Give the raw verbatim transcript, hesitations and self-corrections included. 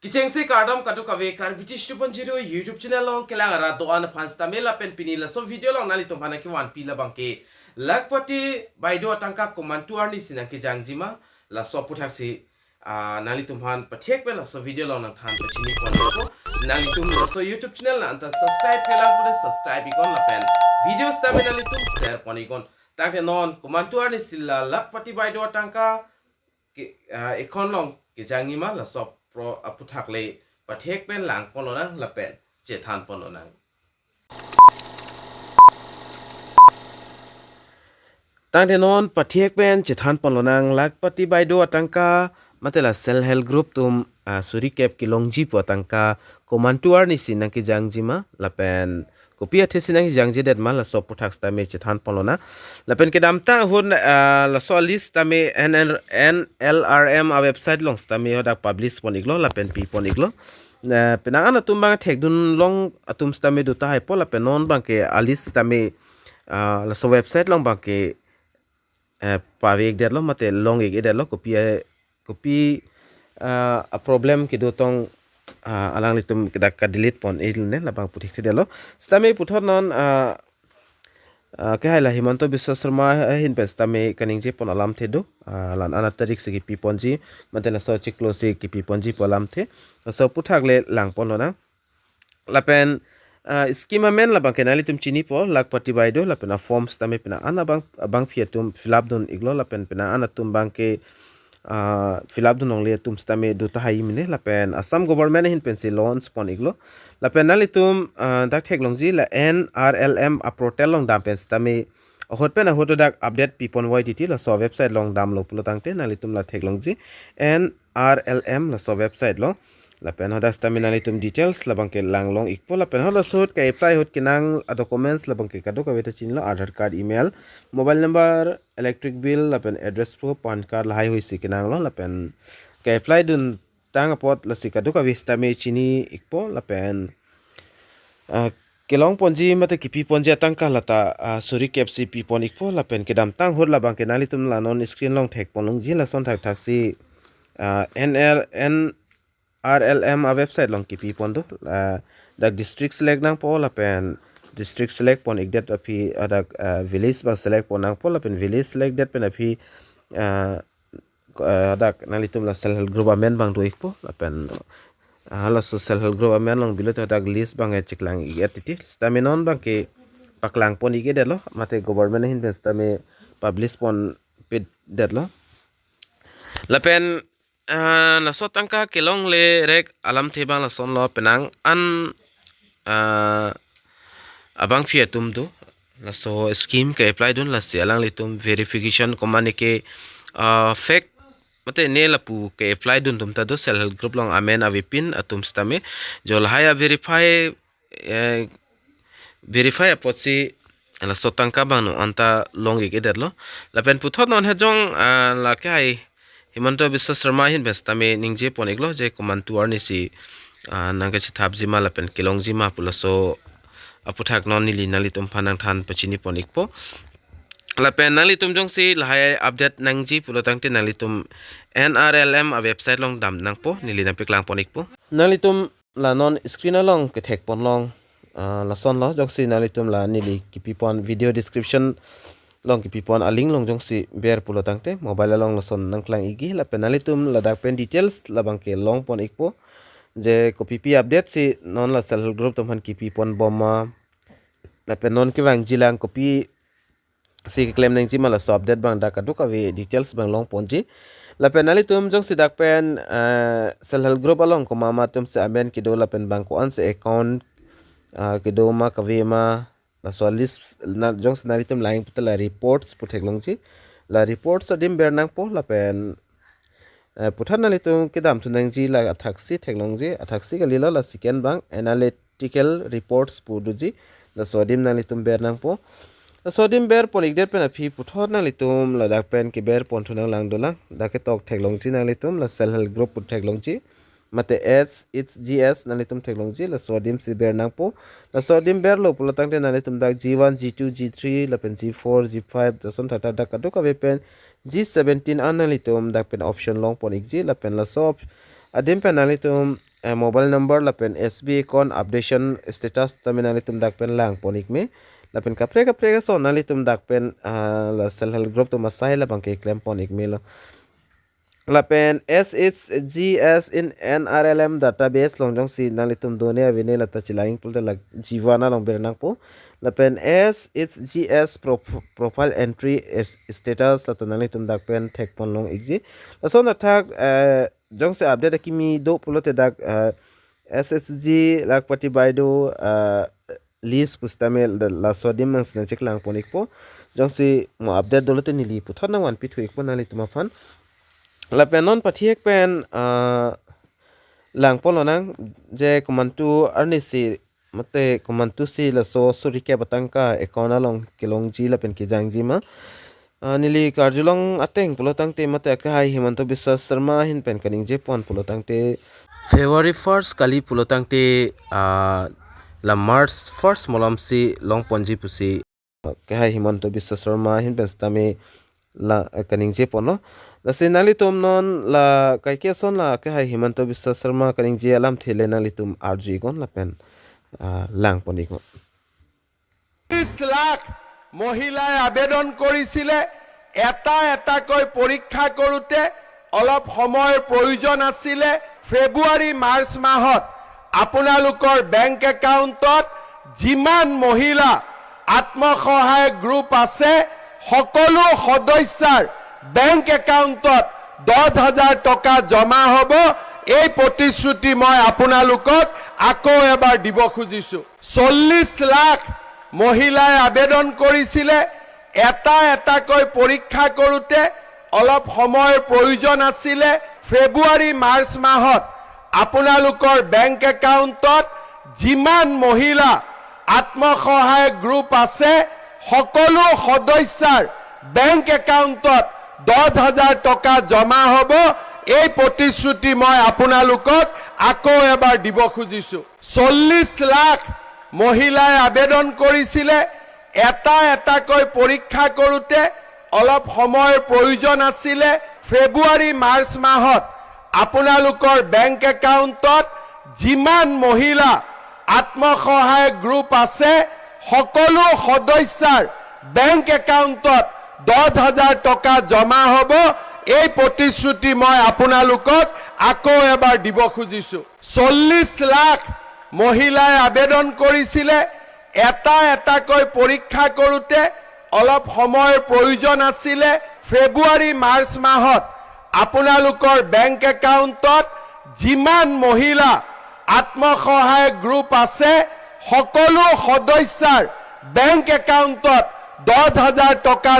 Kechengsi kardom kadokave Karbi Tish two point zero YouTube channel along kelang arat do-an aphan sitame lapen pini laso video along nanglitum aphan kevanpi labangke Lakhpati Baideo atangka komantu arnisi nangkejangjima, laso aputhaksi ah, nanglitum aphan pathek pen laso video along nangthan pachini pon ikpo. Nanglitum laso YouTube channel nang anta subscribe-pe lang pute subscribe iknon lapen video sitame nanglitum share pon iknon. Tangte non komantu arnisi la Lakhpati Baideo atangka ke, ah, account along kejangjima, laso apro-, aputhak le pathek pen lang ponlonang lapen chethan ponlonang. Tangte non pathek pen chethan ponlonang, Lakhpati Baideo atangka mate la self help group atum, ah, suri kep kelongji pu atangka komantu arnisi nangkejangjima lapen kopi athesi nangkejangjedetma, laso aphuthak sitame chethan ponlonang. Lapen kedamtang ahut, ah, laso list sitame N L, N L R M a website along sitame hadak publish pon iklo lapen pi pon iklo. Na, penang an atum abang thekdun long atum sitame do tahai po lapen non abangke a list sitame, ah, laso website along abangke, eh, pave-ikdetlo mate long-ikdetlo, kopi, eh, kopi, ah, a problem kedo tong, ah, alanglitum kedak ka-delete pon-iklo ne, labang puthekthedetlo. Sitame puthot non, ah, ah, kehai la Himanta Biswa Sarma ahin pen sitame kaningje pon alamthe do. Ah, la-an ana tarik si kepi ponji, mate laso chiklo si kepi ponji pu alamthe. Laso aphuthak le lang ponlonang. Lapen, ah, scheme amen labangke nanglitum chinipo, Lakhpati Baideo, lapen a form sitame penang an abang, abangpi atum fill up dun iklo, lapen penang an atum abangke, ah, fill up dun longle atum sitame do tahai mene, lapen Assam government ahin pensi launch pon iklo. Lapen nanglitum, ah, dak theklongji la N R L M a portal along dam pen sitame ahut pen ahut dak update pi ponvoi titi, laso website along damlo pulo tangte nanglitum la theklongji N R L M laso website along. Lapen hadak sitame nanglitum details labangke lang long ikpo, lapen halaso ahut ke-apply ahut kenang a documents labangke kadokave ta chinilo, Aadhaar card, email, mobile number, electric bill, lapen address proof, PAN card lahai hui si kenanglo, lapen ke-apply dun tang apot lasi kadokave sitame chini ikpo, lapen, ah, kelong ponji mate kepi ponji atangka lata, ah, suri kep si pi pon ikpo, lapen kedamtang ahut labangke nanglitum la non screen along thek ponlongji, lason thakthaksi, ah, N R, N R L M a website along kepi pon do, ah, dak district select nangpo, lapen district select pon-ikdet aphi, ah, dak, ah, village abang select pon nangpo, lapen village select det pen aphi, ah, ko-, ah, dak nanglitum la self help group amen abang do ikpo, lapen, ah, laso self help group amen along bilo ta dak list abang cheklang-ik-et titi. Sitame non abangke paklang pon-ikdetlo, mate government ahin pen sitame publish ponpedetlo. Lapen, ah, laso atangka kelong le rek alamthe abang lasonlo, penang an, ah, abangpi atum do laso scheme ke-apply dun, lasi alanglitum verification komatne ke, ah, fake mate ne lapu ke-apply dun atum ta do, self help group along amen avepin atum sitame, jo lahai a verify, eh, verify apotsi laso atangka abang non anta long-ikdetlo. Lapen puthot non hejong, ah, la kehai Himanta Biswa Sarma ahin pen sitame ningje pon iklo je komantu arnisi, ah, nangkachethapjima lapen kelongjima pu laso aphuthak non neli nanglitum aphan nangthan pachini pon ikpo. Lapen nanglitum jongsi lahai update nangji pulo tangte nanglitum N R L M a website along dam nangpo, neli nangpeklang pon ikpo. Nanglitum la non screen along kethek ponlong, ah, lasonlo, jongsi nanglitum la neli kepi pon video description along kepi pon a link along jongsi ber pulo tangte mobile along lason nangklang-ikji, lapen nanglitum ladak pen details labangke long pon ikpo. Je kopipi update si non la self help group atum aphan kepi ponbomma, lapen non kevangjilang kopi si keklem nangjima, laso update abang dak kadokave details abang long ponji. Lapen nanglitum jongsi dak pen, eh, self help group along komat komat atum si amen kedo lapen bang ko-an si account, ah, kedo ma kave ma, laso list na jongsi nanglitum lang puta la reports pu theklongji. La reports adim ber nangpo, lapen, eh, puthot nanglitum kedam thu nangji la athaksi theklongji, athaksi kalilo, la second abang analytical reports pu doji, laso adim nanglitum ber nangpo. Laso adim ber pon-ikdet pen aphi puthot nanglitum ladak pen keber pon thu nanglang dolang, dak ketok theklongji nanglitum, la self help group pu theklongji, mate S H G S nanglitum theklongji, laso adim si ber nangpo. Laso adim berlo pulo tangte nanglitum dak G one, G two, G three, lapen G four, G five, lason thakthak dak kadokave pen G seventeen an nanglitum dak pen option long pon-ikji, lapen laso op-, adim pen nanglitum eh, mobile number lapen S B account updation status tame nanglitum dak pen lang pon ikme. Lapen kaprek kaprek ason nanglitum dak pen, ah, la self help group atum asai labang ke klem pon ikme lo. Lapen S H G S in N R L M database along jongsi nanglitum done avene lata chelang pulote la G one along bir nangpo. Lapen S H G S pro-, profile entry is status lata nanglitum dak pen thek pon long ikji. Lason athak, eh, jongsi update akimi do pulote dak, eh, S H G Lakhpati Baideo, eh, list pusitame da-, laso adim nangsi nangcheklang pon ikpo. Jongsi mo update dolote neli puthot nangvanpi thu ikpo nanglitum aphan. Lapen non pathihek pen, ah, lang pon lonang je komantu arnisi mate komantusi laso suri kep atangka account along kelongji lapen kejangji ma. Ah, neli karjulong ateng pulo tangte mate akehai Himanta Biswa Sarma ahin pen kaningje pon pulo tangte February first kali pulo tangte, ah, la March first malomsi long ponji pusi akehai Himanta Biswa Sarma ahin pen sitame la, eh, kaningje ponlo. Lasi nanglitum non la kaike ason la akehai Himanta Biswa Sarma kaningje alamthe le nanglitum arju iknon lapen, ah, lang pon iknon. ত্ৰিশ লাখ মহিলাই আবেদন কৰিছিলে। এটা এটাকৈ পৰীক্ষা কৰোঁতে অলপ সময়ৰ প্ৰয়োজন আছিলে। ফেব্ৰুৱাৰী মাৰ্চ মাহত আপোনালোকৰ বেংক একাউণ্টত যিমান মহিলা আত্মসহায়ক গ্ৰুপ আছে, সকলো সদস্যাৰ বেংক একাউণ্টত দহ হাজাৰ টকা জমা হ'ব। এই প্ৰতিশ্ৰুতি মই আপোনালোকক আকৌ এবাৰ দিব খুজিছোঁ। চল্লিশ লাখ মহিলাই আবেদন কৰিছিলে। এটা এটাকৈ পৰীক্ষা কৰোঁতে অলপ সময়ৰ প্ৰয়োজন আছিলে। ফেব্ৰুৱাৰী মাৰ্চ মাহত আপোনালোকৰ বেংক একাউণ্টত যিমান মহিলা আত্মসহায়ক গ্ৰুপ আছে, সকলো সদস্যাৰ বেংক একাউণ্টত দহ হাজাৰ টকা জমা হ'ব। এই প্ৰতিশ্ৰুতি মই আপোনালোকক আকৌ এবাৰ দিব খুজিছোঁ। চল্লিশ লাখ মহিলাই আবেদন কৰিছিলে। এটা এটাকৈ পৰীক্ষা কৰোঁতে অলপ সময়ৰ প্ৰয়োজন আছিলে। ফেব্ৰুৱাৰী মাৰ্চ মাহত আপোনালোকৰ বেংক একাউণ্টত যিমান মহিলা আত্মসহায়ক গ্ৰুপ আছে, সকলো সদস্যাৰ বেংক একাউণ্টত দহ হাজাৰ টকা জমা হ'ব। এই প্ৰতিশ্ৰুতি মই আপোনালোকক আকৌ এবাৰ দিব খুজিছোঁ। চল্লিশ লাখ মহিলাই আবেদন কৰিছিলে। এটা এটাকৈ পৰীক্ষা কৰোঁতে অলপ সময়ৰ প্ৰয়োজন আছিলে। ফেব্ৰুৱাৰী মাৰ্চ মাহত আপোনালোকৰ বেংক একাউণ্টত যিমান মহিলা আত্মসহায়ক গ্ৰুপ আছে, সকলো সদস্যাৰ বেংক একাউণ্টত দহ হাজাৰ টকা